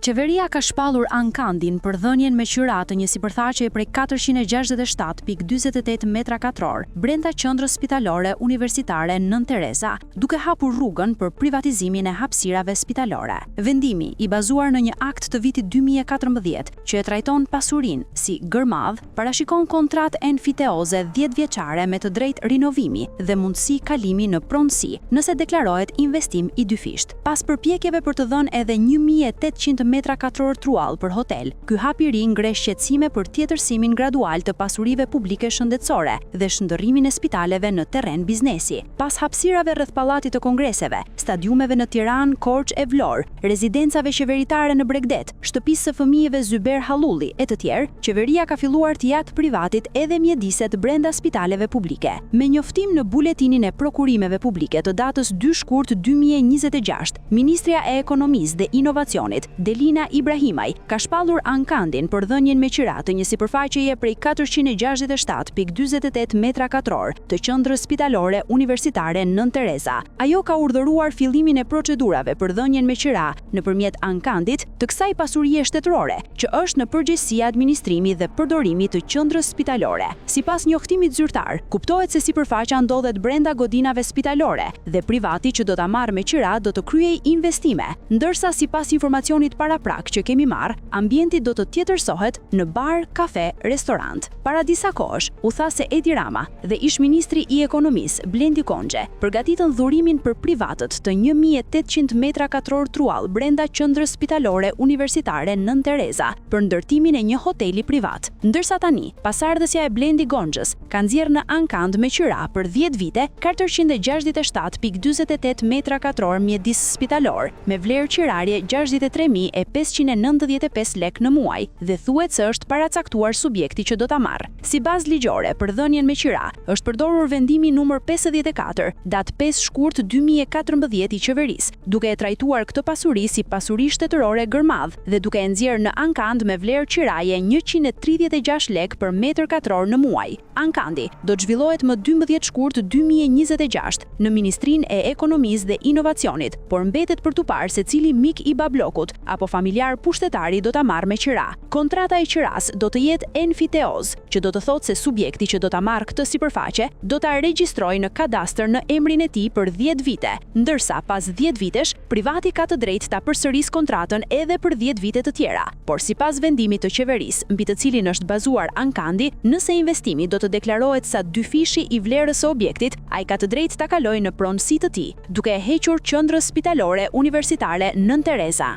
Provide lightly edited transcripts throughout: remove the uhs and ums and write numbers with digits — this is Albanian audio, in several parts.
Qeveria ka shpallur ankandin për dhënien me qira të një sipërfaqeje prej 467,48 metra katrorë brenda Qendrës Spitalore Universitare Nënë Tereza, duke hapur rrugën për privatizimin e hapësirave spitalore. Vendimi, i bazuar në një akt të vitit 2014 që e trajton pasurinë si gërmadhë, parashikon kontratë enfiteoze dhjetëvjeçare me të drejtë rinovimi dhe mundësi kalimi në pronësi, nëse deklarohet investim i dyfishtë. Pas përpjekjeve për të dhënë edhe 1800 metra katrorë truall për hotel, ky hap i ri ngre shqetësime për tjetërsimin gradual të pasurive publike shëndetësore dhe shndërrimin e spitaleve në terren biznesi. Pas hapësirave rreth Pallatit të Kongreseve, stadiumeve në Tiranë, Korçë e Vlorë, rezidencave qeveritare në bregdet, Shtëpisë së Fëmijëve Zyber Hallulli e të tjerë, qeveria ka filluar t'i japë privatit edhe mjediset brenda spitaleve publike. Me njoftim në Buletinin e Prokurimeve Publike të datës 2 shkurt 2026, Ministrja e Ekonomisë dhe Inovacionit, Delina Ibrahimaj, ka shpallur ankandin për dhënien me qira të një sipërfaqeje prej 467,48 metra katrorë të Qendrës Spitalore Universitare Nënë Tereza. Ajo ka urdhëruar fillimin e procedurave për dhënien me qira nëpërmjet ankandit të kësaj pasurie shtetërore, që është në përgjegjësi administrimi dhe përdorimi të qendrës spitalore. Sipas njoftimit zyrtar, kuptohet se sipërfaqja ndodhet brenda godinave spitalore dhe privati që do ta marrë me qira do të kryejë investime, ndërsa sipas informacionit paraprak që kemi marrë, ambienti do të tjetërsohet në bar, kafe, restorant. Para disa kohësh, u tha se Edi Rama dhe ish-ministri i Ekonomisë, Blendi Gonxhe, përgatitën dhurimin për privatët të 1800 metra katror truall brenda Qendrës Spitalore Universitare Nënë Tereza për ndërtimin e një hoteli privat. Ndërsa tani, pasardhësja e Blendi Gonxhes ka nxjerrë në ankand me qira për 10 vite 467,48 metra katror mjedis spitalor, me vlerë qiraje 63.595 lekë në muaj dhe thuhet se është paracaktuar subjekti që do ta marrë. Si bazë ligjore për dhënien me qira, është përdorur vendimi numër 54, datë 5 shkurt 2014 i qeverisë, duke e trajtuar këtë pasuri si pasuri shtetërore gërmadhë dhe duke e nxjerrë në ankand me vlerë qiraje 136 lekë për metër katror në muaj. Ankandi do të zhvillohet më 12 shkurt 2026 në Ministrinë e Ekonomisë dhe Inovacionit, por mbetet për t'u parë se cili mik i bablokut apo familjar pushtetari do ta marrë me qira. Kontrata e qirasë do të jetë enfiteozë, që do të thotë se subjekti që do ta marrë këtë sipërfaqe do ta regjistrojë në kadastër në emrin e tij për 10 vite, ndërsa pas 10 vitesh privati ka të drejtë ta përsërisë kontratën edhe për 10 vite të tjera. Por sipas vendimit të qeverisë, mbi të cilin është bazuar ankandi, nëse investimi do të deklarohet sa dyfishi i vlerës së objektit, ai ka të drejtë ta kalojë në pronësi të tij, duke e hequr Qendrës Spitalore Universitare Nënë Tereza.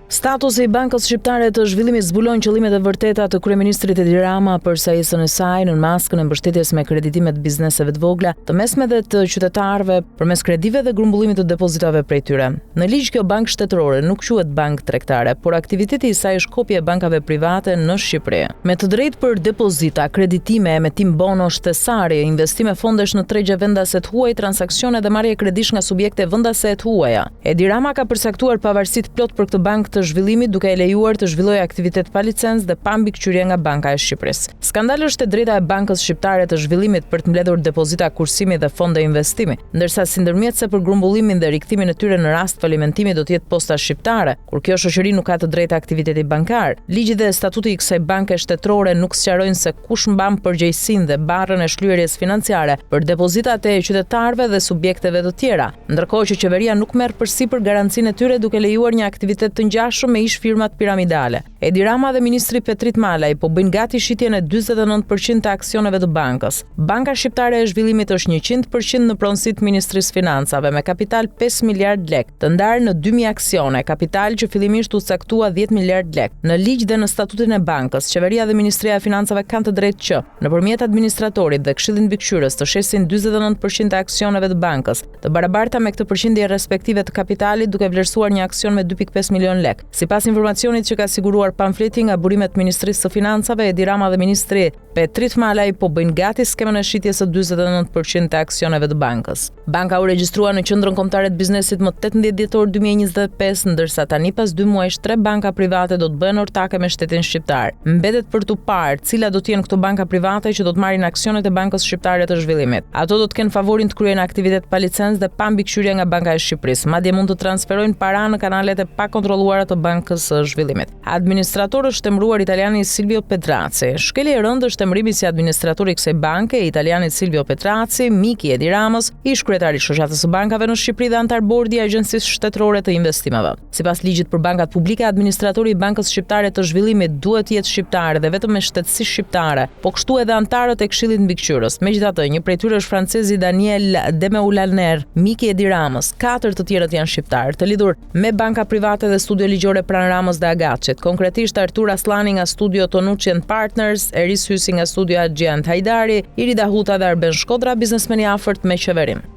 Statusi i Bankës Shqiptare të Zhvillimit zbulon qëllimet e vërteta të kryeministrit Edi Rama për sajesën e saj nën maskën e mbështetjes me kreditime të bizneseve të vogla, të mesme dhe të qytetarëve përmes kredive dhe grumbullimit të depozitave prej tyre. Në ligj kjo bankë shtetërore nuk quhet bankë tregtare, por aktiviteti i saj është kopje e bankave private në Shqipëri. Me të drejtë për depozita, kreditime, emetim bonosh thesari, investime fondesh në tregje vendase të huaj, transaksione dhe marrje kredish nga subjekte vendase e të huaja. Edi Rama ka përcaktuar pavarësi të plotë për këtë bankë të zhvillimit duke e lejuar të zhvillojë aktivitet pa licencë dhe pa mbikëqyrje nga Banka e Shqipërisë. Skandal është e drejta e Bankës Shqiptare të Zhvillimit për të mbledhur depozita kursimi dhe fonde investimi, ndërsa si ndërmjetëse për grumbullimin dhe rikthimin e tyre në rast falimentimi do të jetë Posta Shqiptare, kur kjo shoqëri nuk ka të drejtë aktiviteti bankar. Ligji dhe statuti i kësaj banke shtetërore nuk sqarojnë se kush mban përgjegjësinë dhe barrën e shlyerjes financiare për depozitat e qytetarëve dhe subjekteve të tjera, ndërkohë që qeveria nuk merr përsipër garancinë e tyre duke lejuar një aktivitet të ngjashëm me ish firmat piramidale. Edi Rama dhe ministri Petrit Malaj po bëjnë gati shitjen e 49% të aksioneve të bankës. Banka Shqiptare e Zhvillimit është 100% në pronësi të Ministrisë së Financave me kapital 5 miliard lekë, të ndarë në 2000 aksione, kapital që fillimisht u caktua 10 miliard lekë. Në ligj dhe në statutin e bankës, qeveria dhe Ministria e Financave kanë të drejtë që, nëpërmjet administratorit dhe Këshillit Mbikëqyrës të shesin 49% të aksioneve të bankës, të barabarta me këtë përqindje respektive të kapitalit duke vlerësuar një aksion me 2.5 milion lekë. lekë. Sipas informacionit që ka siguruar Pamfleti nga burime të Ministrisë së Financave, Edi Rama dhe ministri Petrit Malaj po bëjnë gati skemën e shitjes së 49 për qind të aksioneve të bankës. Banka u regjistrua në Qendrën Kombëtare të Biznesit më 18 dhjetor 2025, ndërsa tani pas dy muajsh tre banka private do të bëhen ortake me shtetin shqiptar. Mbetet për t'u parë cilat do të jenë këto banka private që do të marrin aksionet e Bankës Shqiptare të Zhvillimit. Ato do të kenë favorin të kryejnë aktivitet pa licencë dhe pa mbikëqyrje nga Banka e Shqipërisë, madje mund të transferojnë para në kanalet e pakontrolluara të Bankës së Zhvillimit. Administrator është emëruar italiani Silvio Petrazzi. Shkelje e rëndë është emërimi si administrator i kësaj banke i italianit Silvio Petrazzi, mik i Edi Ramës, ish-kryetar i Shoqatës së Bankave në Shqipëri dhe anëtar bordi i Agjencisë Shtetërore të Investimeve. Sipas ligjit për bankat publike, administratori i Bankës Shqiptare të Zhvillimit duhet të jetë shqiptar dhe vetëm me shtetësi shqiptare, po kështu edhe anëtarët e Këshillit Mbikëqyrës. Megjithatë, një prej tyre është francezi Daniel Demeulaner, mik i Edi Ramës. Katër të tjerët janë shqiptarë, të lidhur me banka private dhe studio ligjore pranë Ramës dhe Agaçit, konkretisht Artur Asllani nga studio Tonucci and Partners, Eris Hysi nga studio Agent Hajdari, Irida Huta dhe Arben Shkodra, biznesmen i afërt me qeverinë.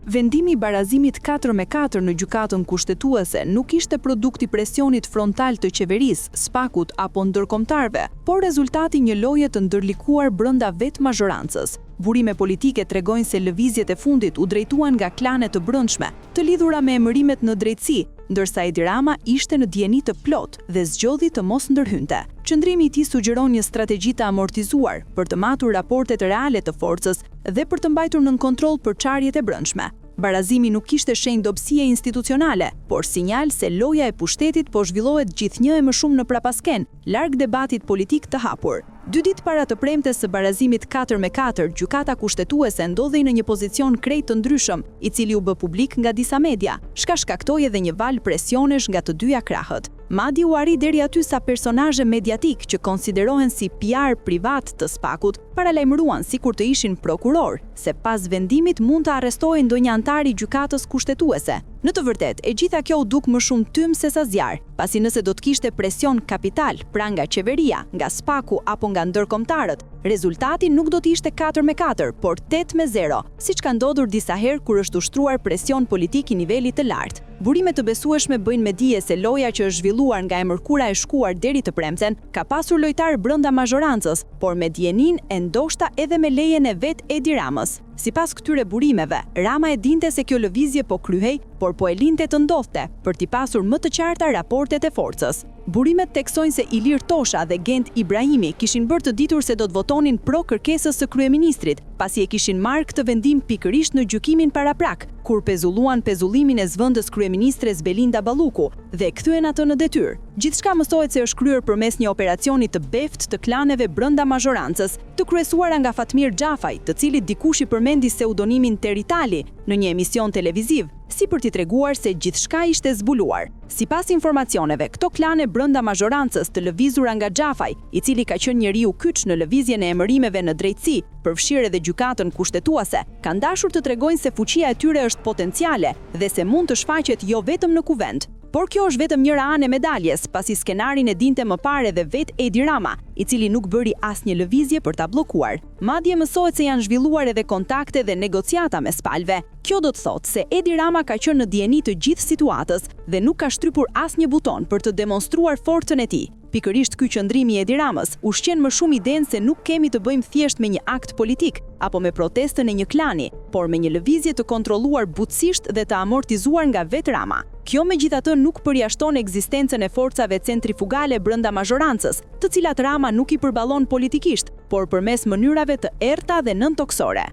Vendimi i barazimit katër me katër në Gjykatën Kushtetuese nuk ishte produkt i presionit frontal të qeverisë, SPAK-ut apo ndërkombëtarëve, por rezultat i një loje të ndërlikuar brenda vetë mazhorancës. Burime politike tregojnë se lëvizjet e fundit u drejtuan nga klane të brendshme, të lidhura me emërimet në drejtësi, ndërsa Edi Rama ishte në dijeni të plotë dhe zgjodhi të mos ndërhynte. Qëndrimi i tij sugjeron një strategji të amortizuar, për të matur raportet reale të forcës dhe për të mbajtur nën kontroll përçarjet e brendshme. Barazimi nuk ishte shenjë dobësie institucionale, por sinjal se loja e pushtetit po zhvillohet gjithnjë e më shumë në prapaskenë, larg debatit politik të hapur. Dy ditë para të premtes së barazimit katër me katër, Gjykata Kushtetuese ndodhej në një pozicion krejt të ndryshëm, i cili u bë publik nga disa media, çka shkaktoi edhe një valë presionesh nga të dyja krahët. Madje u arrit deri aty sa personazhe mediatikë që konsiderohen si PR privat të SPAK-ut, paralajmëruan sikur të ishin prokurorë, se pas vendimit mund të arrestohej ndonjë anëtar i Gjykatës Kushtetuese. Në të vërtetë, e gjitha kjo u duk më shumë tym sesa zjarr, pasi nëse do të kishte presion kapital, pra nga qeveria, nga SPAK-u apo nga ndërkombëtarët, rezultati nuk do të ishte katër me katër, por tetë me zero, siç ka ndodhur disa herë kur është ushtruar presion politik i nivelit të lartë. Burime të besueshme bëjnë me dije se loja që është zhvilluar nga e mërkura e shkuar deri të premten, ka pasur lojtarë brenda mazhorancës, por me dijeninë e ndoshta edhe me lejen e vetë Edi Ramës. Sipas këtyre burimeve, Rama e dinte se kjo lëvizje po kryhej, por po e linte të ndodhte, për t'i pasur më të qarta raportet e forcës. Burimet theksojnë se Ilir Tosha dhe Gent Ibrahimi kishin bërë të ditur se do të votonin pro kërkesës së kryeministrit, pasi e kishin marrë këtë vendim pikërisht në gjykimin paraprak, kur pezulluan pezullimin e zëvendëskryeministres Belinda Balluku dhe e kthyen atë në detyrë. Gjithçka mësohet se është kryer përmes një operacioni të beftë të klaneve brenda mazhorancës, të kryesuara nga Fatmir Xhafaj, të cilit dikush i përmendi pseudonimin Teritali në një emision televiziv, si për t'i treguar se gjithçka ishte zbuluar. Sipas informacioneve, këto klane brenda mazhorancës të lëvizura nga Xhafaj, i cili ka qenë njeriu kyç në lëvizjen e emërimeve në drejtësi, përfshirë edhe Gjykatën Kushtetuese, kanë dashur të tregojnë se fuqia e tyre është potenciale dhe se mund të shfaqet jo vetëm në Kuvend. Por kjo është vetëm njëra anë e medaljes, pasi skenarin e dinte më parë edhe vetë Edi Rama, i cili nuk bëri asnjë lëvizje për ta bllokuar. Madje mësohet se janë zhvilluar edhe kontakte dhe negociata mes palëve. Kjo do të thotë se Edi Rama ka qenë në dijeni të gjithë situatës dhe nuk ka shtypur asnjë buton për të demonstruar forcën e tij. Pikërisht ky qëndrim i Edi Ramës ushqen më shumë idenë se nuk kemi të bëjmë thjesht me një akt politik, apo me protestën e një klani, por me një lëvizje të kontrolluar butësisht dhe të amortizuar nga vetë Rama. Kjo megjithatë nuk përjashton ekzistencën e forcave centrifugale brenda mazhorancës, të cilat Rama nuk i përballon politikisht, por përmes mënyrave të errëta dhe nëntokësore.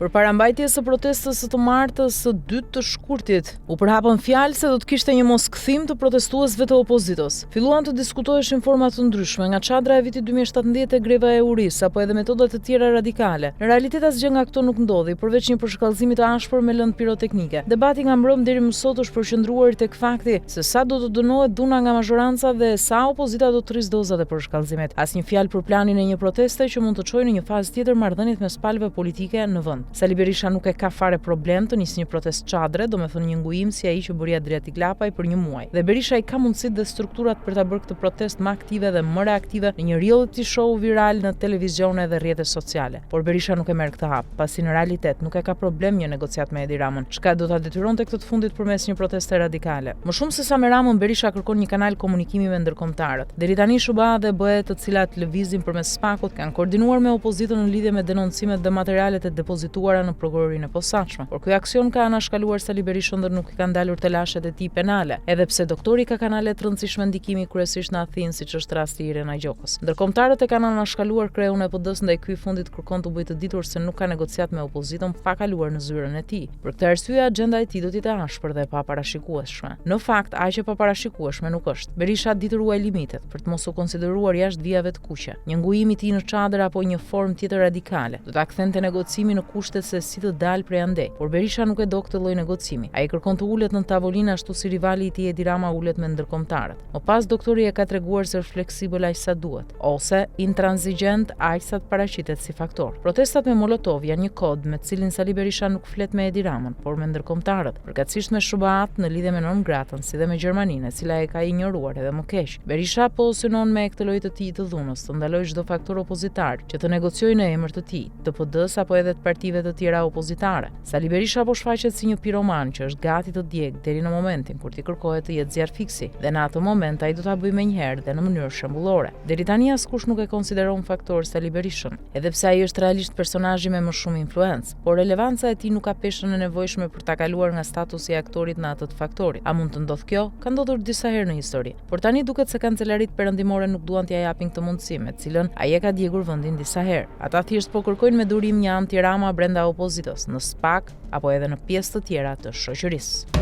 Përpara mbajtjes së protestës së të martës së dytë të shkurtit, U përhapën fjalë se do të kishte një moskthim të protestuesve të opozitës. Filluan të diskutoheshin forma të ndryshme, nga çadra e vitit 2017 te greva e urisë, apo edhe metoda të tjera radikale. Në realitet asgjë nga këto nuk ndodhi, përveç një përshkallëzimi të ashpër me lëndë piroteknike. Debati nga mbrëmë deri më sot është përqendruar tek fakti se sa do të dënohet dhuna nga mazhoranca dhe sa opozita do të rrisë dozat e përshkallëzimit. Asnjë fjalë për planin e një proteste që mund të çojë në një fazë tjetër marrëdhëniet mes palëve politike në vend. Sali Berisha nuk e ka fare problem të nisë një protestë çadre, domethënë një ngujim si ai që bëri Adriatik Lapaj për një muaj. Dhe Berisha i ka mundësitë dhe strukturat për ta bërë këtë protestë më aktive dhe më reaktive në një reality show viral në televizione dhe rrjete sociale. Por Berisha nuk e merr këtë hap, pasi në realitet nuk e ka problem një negociatë me Edi Ramën, çka do ta detyronte këtë të fundit përmes një proteste radikale. Më shumë sesa me Ramën, Berisha kërkon një kanal komunikimi me ndërkombëtarët. Deri tani SHBA dhe BE të cilat lëvizin përmes SPAK-ut kanë koordinuar me opozitën në lidhje me denoncimet dhe materialet e depozituara në Prokurorinë e Posaçme. Por ky aksion ka anashkaluar Sali Berishën dhe nuk i ka ndalur telashet e tij penale, edhe pse doktori ka kanale të rëndësishme ndikimi kryesisht në Athinë siç është rasti i Irena Gjokës. Ndërkombëtarët e kanë anashkaluar kreun e PD-së ndaj ky i fundit kërkon t'u bëjë të ditur se nuk ka negociatë me opozitën pa kaluar në zyrën e tij. Për këtë arsye axhenda e tij do të jetë e ashpër dhe e paparashikueshme. Në fakt, aq e paparashikueshme nuk është. Berisha di të ruajë limitet, për të mos u konsideruar jashtë vijave të kuqe. Një ngujim i tij në çadër apo një formë tjetër radikale, do ta kthente negocimin në kushtet se si të dalë prej andej. Por Berisha nuk e do këtë lloj negocimi. Ai kërkon të ulet në tavolinë ashtu si rivali i tij Edi Rama ulet me ndërkombëtarët. Më pas doktori e ka treguar se është fleksibël aq sa duhet, ose intransigjent aq sa të paraqitet si faktor. Protestat me molotov janë një kod me të cilin Sali Berisha nuk flet me Edi Ramën, por me ndërkombëtarët, përkatësisht me SHBA-të në lidhje me non gratën, si dhe me Gjermaninë, e cila e ka injoruar edhe më keq. Berisha po synon me këtë lojë të tij të dhunës të ndalojë çdo faktor opozitar që të negociojë në emër të tij, të PD-së apo edhe të partive të tjera opozitare. Sali Berisha po shfaqet si një piroman që është gati të djegë deri në momentin kur t'i kërkohet të jetë zjarrfikësi dhe në atë moment ai do ta bëjë menjëherë dhe në mënyrë shembullore. Deri tani askush nuk e konsideron faktor Sali Berishën, edhe pse ai është realisht personazhi me më shumë influencë, por relevanca e tij nuk ka peshën e nevojshme për ta kaluar nga statusi i aktorit në atë të faktorit. A mund të ndodhë kjo? Ka ndodhur disa herë në histori. Por tani duket se kancelaritë perëndimore nuk duan t'ia japin këtë mundësi, me të cilën ai e ka djegur vendin disa herë. Ata thjesht po kërkojnë me durim një anti-Rama brenda opozitës, në SPAK apo edhe në pjesë të tjera të shoqërisë.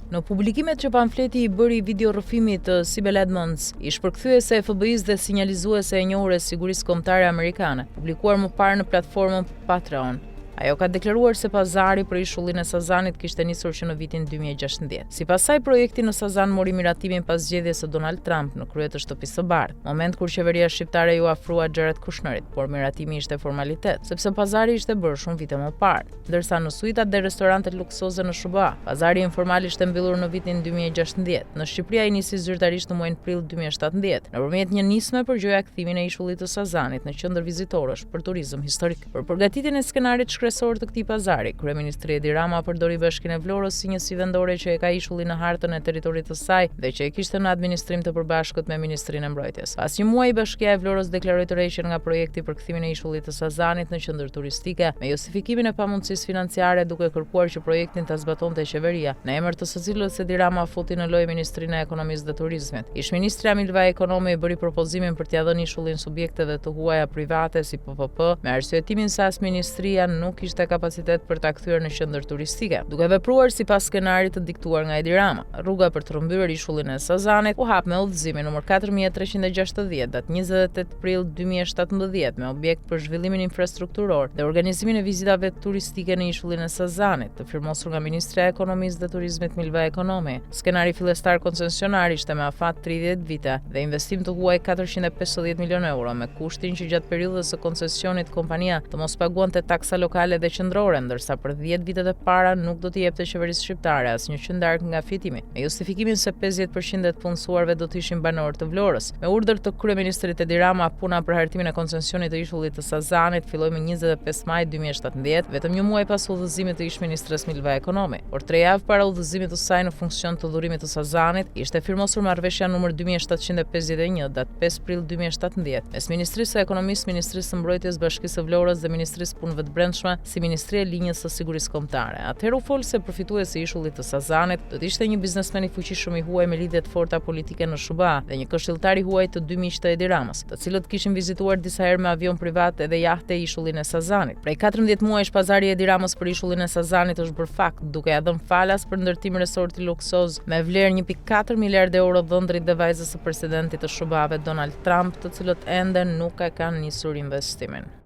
Në publikimet që pamfleti i bëri video-rrëfimit të Sibel Edmonds, ish-përkthyese e FBI-së dhe sinjalizuese e njohur e sigurisë kombëtare amerikane, publikuar më parë në platformën Patreon, Ajo ka deklaruar se pazari për ishullin e Sazanit kishte nisur që në vitin 2016. Sipas saj, projekti në Sazan mori miratimin pas zgjedhjes së Donald Trump në krye të Shtëpisë së Bardhë, moment kur qeveria shqiptare iu afrua Jared Kushnerit, por miratimi ishte formalitet, sepse pazari ishte bërë shumë vite më parë. Ndërsa në suitat dhe restorantet luksoze në SHBA, pazari informal ishte mbyllur në vitin 2016. Në Shqipëri ai nisi zyrtarisht në muajin prill 2017, nëpërmjet një nisme për gjoja kthimin e ishullit të Sazanit në qendër vizitorësh për turizëm historik. Për përgatitjen e skenarit shkresor të këtij pazari, kryeministri Edi Rama përdori Bashkinë e Vlorës si njësi vendore që e ka ishullin në hartën e territorit të saj dhe që e kishte në administrim të përbashkët me Ministrinë e Mbrojtjes. Pas një muaji, Bashkia e Vlorës deklaroi tërheqjen nga projekti për kthimin e ishullit të Sazanit në qendër turistike, me justifikimin e pamundësisë financiare duke kërkuar që projektin ta zbatonte qeveria, në emër të së cilës Edi Rama futi në lojë Ministrinë e Ekonomisë dhe Turizmit. Ish-ministrja Milva Ekonomi bëri propozimin për t'ia dhënë ishullin subjekteve të huaja private si PPP, me arsyetimin se as ministria nuk kishte kapacitet për ta kthyer në qendër turistike, duke vepruar sipas skenarit të diktuar nga Edi Rama. Rruga për të rrëmbyer ishullin e Sazanit u hap me udhëzimin numër 4360 datë 28 prill 2017 me objekt për zhvillimin infrastrukturor dhe organizimin e vizitave turistike në ishullin e Sazanit, të firmosur nga Ministrja e Ekonomisë dhe Turizmit Milva Ekonomi. Skenari fillestar koncesionar ishte me afat 30 vite dhe investim të huaj 450 milionë euro, me kushtin që gjatë periudhës së koncesionit kompania të mos paguante taksa lokale dhe qendrore, ndërsa për 10 vitet e para nuk do t'i jepte qeverisë shqiptare asnjë qindarkë nga fitimi, me justifikimin se 50% e të punësuarve do të ishin banorë të Vlorës. Me urdhër të kryeministrit Edi Rama, puna për hartimin e koncesionit të ishullit të Sazanit filloi më 25 maj 2017, vetëm një muaj pas udhëzimit të ish-ministres Milva Ekonomi. Por tre javë para udhëzimit të saj në funksion të dhurimit të Sazanit, ishte firmosur marrëveshja numër 2751, datë 5 prill 2017, mes Ministrisë së Ekonomisë, Ministrisë së Mbrojtjes, Bashkisë së Vlorës dhe Ministrisë së Punëve të Brendshme, si Ministri e Linjës së Sigurisë Kombëtare. Atëherë u fol se përfituesi i ishullit të Sazanit do të ishte një biznesmen i fuqishëm i huaj me lidhje të forta politike në SHBA dhe një këshilltar i huaj të dy miq të Edi Ramës, të cilët kishin vizituar disa herë me avion privat edhe jahte ishullin e Sazanit. Prej 14 muajsh pazari i Edi Ramës për ishullin e Sazanit është bërë fakt, duke ia dhënë falas për ndërtim resorti luksoz me vlerë 1.4 miliard euro dhëndrit dhe vajzës së presidentit të SHBA-ve Donald Trump, të cilët ende nuk e kanë nisur investimin.